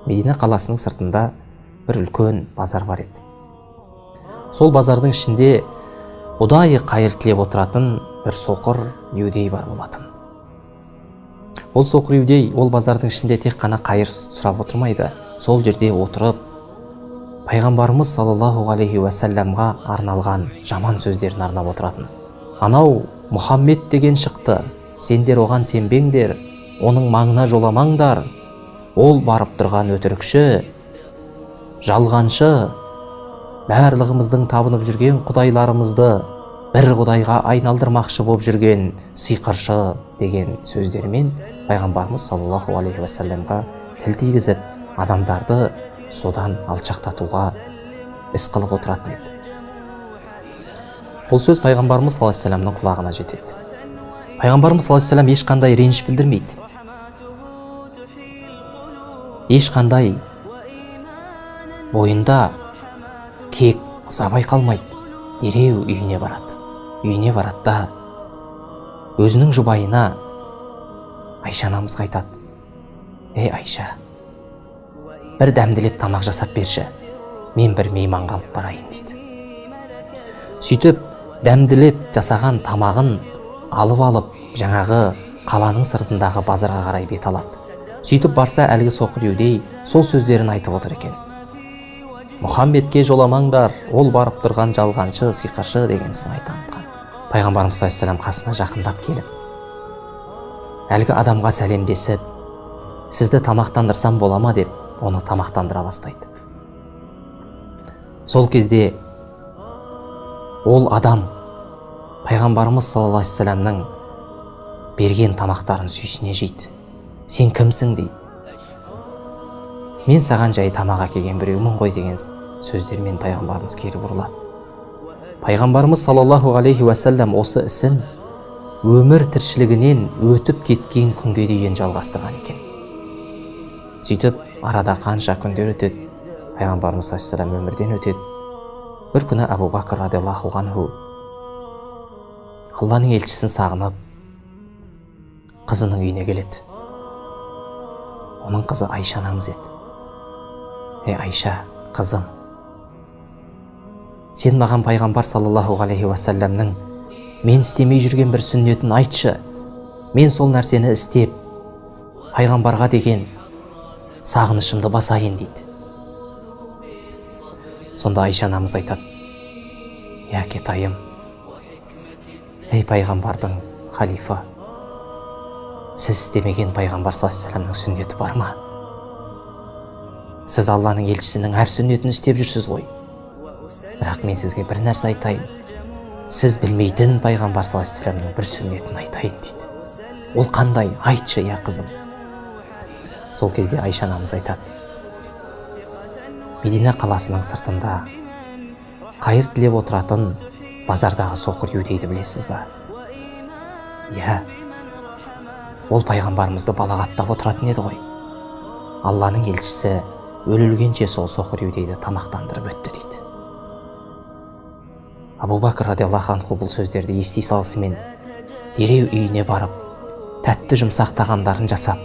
Медина қаласының сыртында бір үлкен базар бар еді. Сол базардың ішінде ұдайы қайыр тілеп отыратын бір соқыр иудей бар болатын. Ол соқыр иудей ол базардың ішінде тек қана қайыр сұрап отырмайды. Сол жерде отырып, пайғамбарымыз саллаллаху алейхи уассаламға арналған жаман сөздерін арнап отыратын. Анау Мұхаммед деген шықты, сендер оған сенбеңдер, оның маңына жоламаңдар, ол барып тұрған өтірікші, жалғаншы, барлығымыздың табынып жүрген құдайларымызды бір құдайға айналдырмақшы болып жүрген сиқыршы деген сөздермен пайғамбарымыз саллаллаху алейхи уассаламға тіл тигізіп, адамдарды содан алшақтатуға іс қылып отыратын еді. Бұл сөз пайғамбарымыз саллаллаху алейхи уассаламның құлағына жетеді. Пайғамбарымыз саллаллаху алейхи уассалам ешқандай реніш білдірмейді, ешқандай бойында кек ыза байқалмайды. Дереу үйіне барады. Үйіне барады да өзінің жұбайына Айша анамызға айтады: «Ей, Айша, бір дәмділеп тамақ жасап берші, мен бір мейманға алып барайын», – дейді. Сөйтіп дәмділеп жасаған тамағын алып жаңағы қаланың сыртындағы базарға қарай бет алады. Сөйтіп барса, әлгі соқыр иудей сол сөздерін айтып отыр екен. Мұхаммедке жоламаңдар, ол барып тұрған жалғаншы, сиқыршы деген сыңай танытқан. Пайғамбарымыз саллаллаху алейхи қасына жақындап келіп, әлгі адамға сәлемдесіп, сізді тамақтандырсам бола ма деп оны тамақтандыра бастайды. Сол кезде ол адам пайғамбарымыз саллаллаху алейхи вассаламның берген тамақтарын сүйсіне жейді. Сен кімсің дейді. Мен саған жай тамақ әкелген біреумін ғой деген сөздермен пайғамбарымыз кері бұрылады. Пайғамбарымыз саллаллаху алейхи уассалам осы ісін өмір тіршілігінен өтіп кеткен күнге дейін жалғастырған екен. Сөйтіп арада қанша күндер өтеді, пайғамбарымыз саллаллаху алейхи өмірден өтеді. Бір күні Әбу Бәкір радиаллаху анху Алланың елшісін сағынып қызының үйіне келеді. Оның қызы Айша анамыз еді. Ей, Айша, қызым, сен маған пайғамбар саллаллаху алейхи уассаламның мен істемей жүрген бір сүннетін айтшы, мен сол нәрсені істеп пайғамбарға деген сағынышымды басайын дейді. Сонда Айша анамыз айтады: Е, әкетайым, ей, пайғамбардың халифа, сіз істемеген пайғамбар саллаллаху алейхи вассаламның сүннеті бар ма? Сіз Алланың елшісінің әр сүннетін істеп жүрсіз ғой. Бірақ мен сізге бір нәрсе айтайын, сіз білмейтін пайғамбар саллаллаху алейхи вассаламның бір сүннетін айтайын дейді. Ол қандай, айтшы, иә, қызым. Сол кезде Айша анамыз айтады: Медина қаласының сыртында қайыр тілеп отыратын базардағы соқыр иудейді білесіз ба? Иә, ол пайғамбарымызды балағаттап отыратын еді ғой. Алланың елшісі өле-өлгенше сол соқыр иудейді тамақтандырып өтті дейді. Абу Бәкір радиаллаху анху бұл сөздерді ести салысымен дереу үйіне барып, тәтті жұмсақ тағамдарын жасап,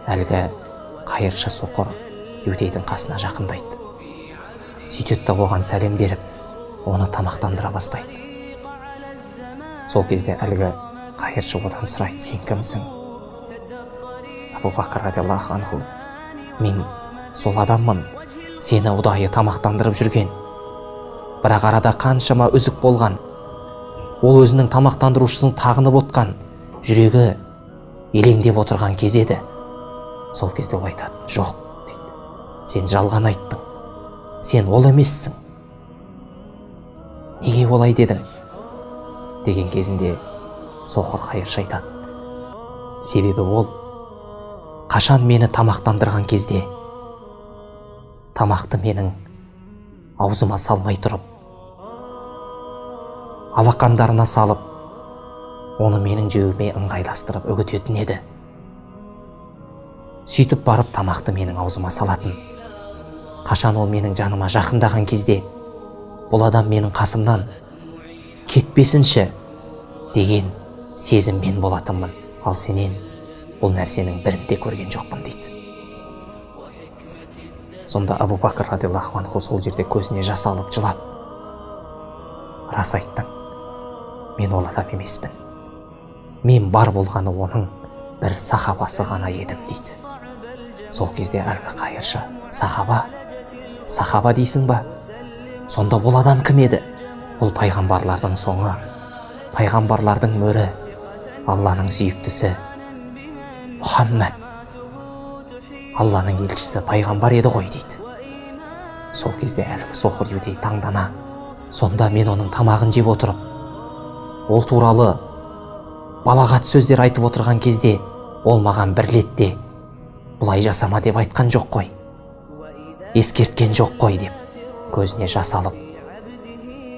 әлгі қайыршы соқыр иудейдің қасына жақындайды. Сөйтеді да оған сәлем беріп, оны тамақтандыра бастайды. Сол кезде әлгі қайыршы одан сұрайды: Сен кімсің? Абу Бәкір радиаллаху анху: Мен сол адаммын, сені ұдайы тамақтандырып жүрген. Бірақ арада қаншама үзік болған, ол өзінің тамақтандырушысын тағынып отқан, жүрегі елеңдеп отырған кез еді. Сол кезде ол айтады: Жоқ, дейді, сен жалған айттың, сен ол емессің, неге олай дедің? Деген кезінде соқыр қайыршы айтады: Себебі ол қашан мені тамақтандырған кезде тамақты менің аузыма салмай тұрып, алақандарына салып, оны менің жеуіме ыңғайластырып үгітетін еді. Сөйтіп барып тамақты менің аузыма салатын. Қашан ол менің жаныма жақындаған кезде, бұл адам менің қасымнан кетпесінші деген Сезім мен болатынмын, ал сенен бұл нәрсенің бірін де көрген жоқпын, дейді. Сонда Абу Бәкір радиаллаху анху сол жерде көзіне жас алып жылап: «Рас айттың, мен ол адам емеспін, мен бар болғаны оның бір сахабасы ғана едім», – дейді. Сол кезде әлгі қайыршы: «Сахаба, сахаба дейсің ба? Сонда ол адам кім еді? Ол пайғамбарлардың соңы, пайғамбарлардың мөрі, Алланың сүйіктісі Мұхаммад, Алланың елшісі, пайғамбар еді ғой», – дейді. Сол кезде әлгі соқыр иудей таңдана: «Сонда мен оның тамағын жеп отырып, ол туралы балағат сөздер айтып отырған кезде, ол маған бір ретте бұлай жасама деп айтқан жоқ қой, ескерткен жоқ қой», – деп көзіне жас алып: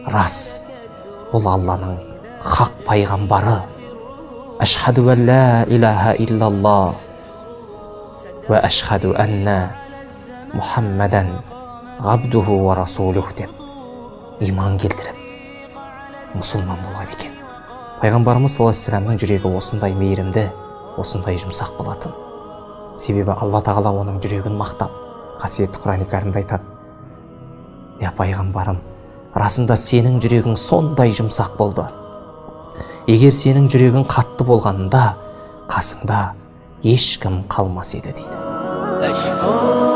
«Рас, бұл Алланың хақ пайғамбары. Ашхаду ан ла илаха иллаллах уа ашхаду анна Мұхаммадан ғабдуху уа расулух», – деп иман келтіріп, мұсылман болған екен. Пайғамбарымыз саллаллаху алейхи жүрегі осындай мейірімді, осындай жұмсақ болатын. Себебі Алла Тағала оның жүрегін мақтап, қасиетті Құран Кәрімде айтады: «Я пайғамбарым, расында сенің жүрегің сондай жұмсақ болды. Егер сенің жүрегің қатты болғанында, қасыңда ешкім қалмас еді», – дейді. أشكرك.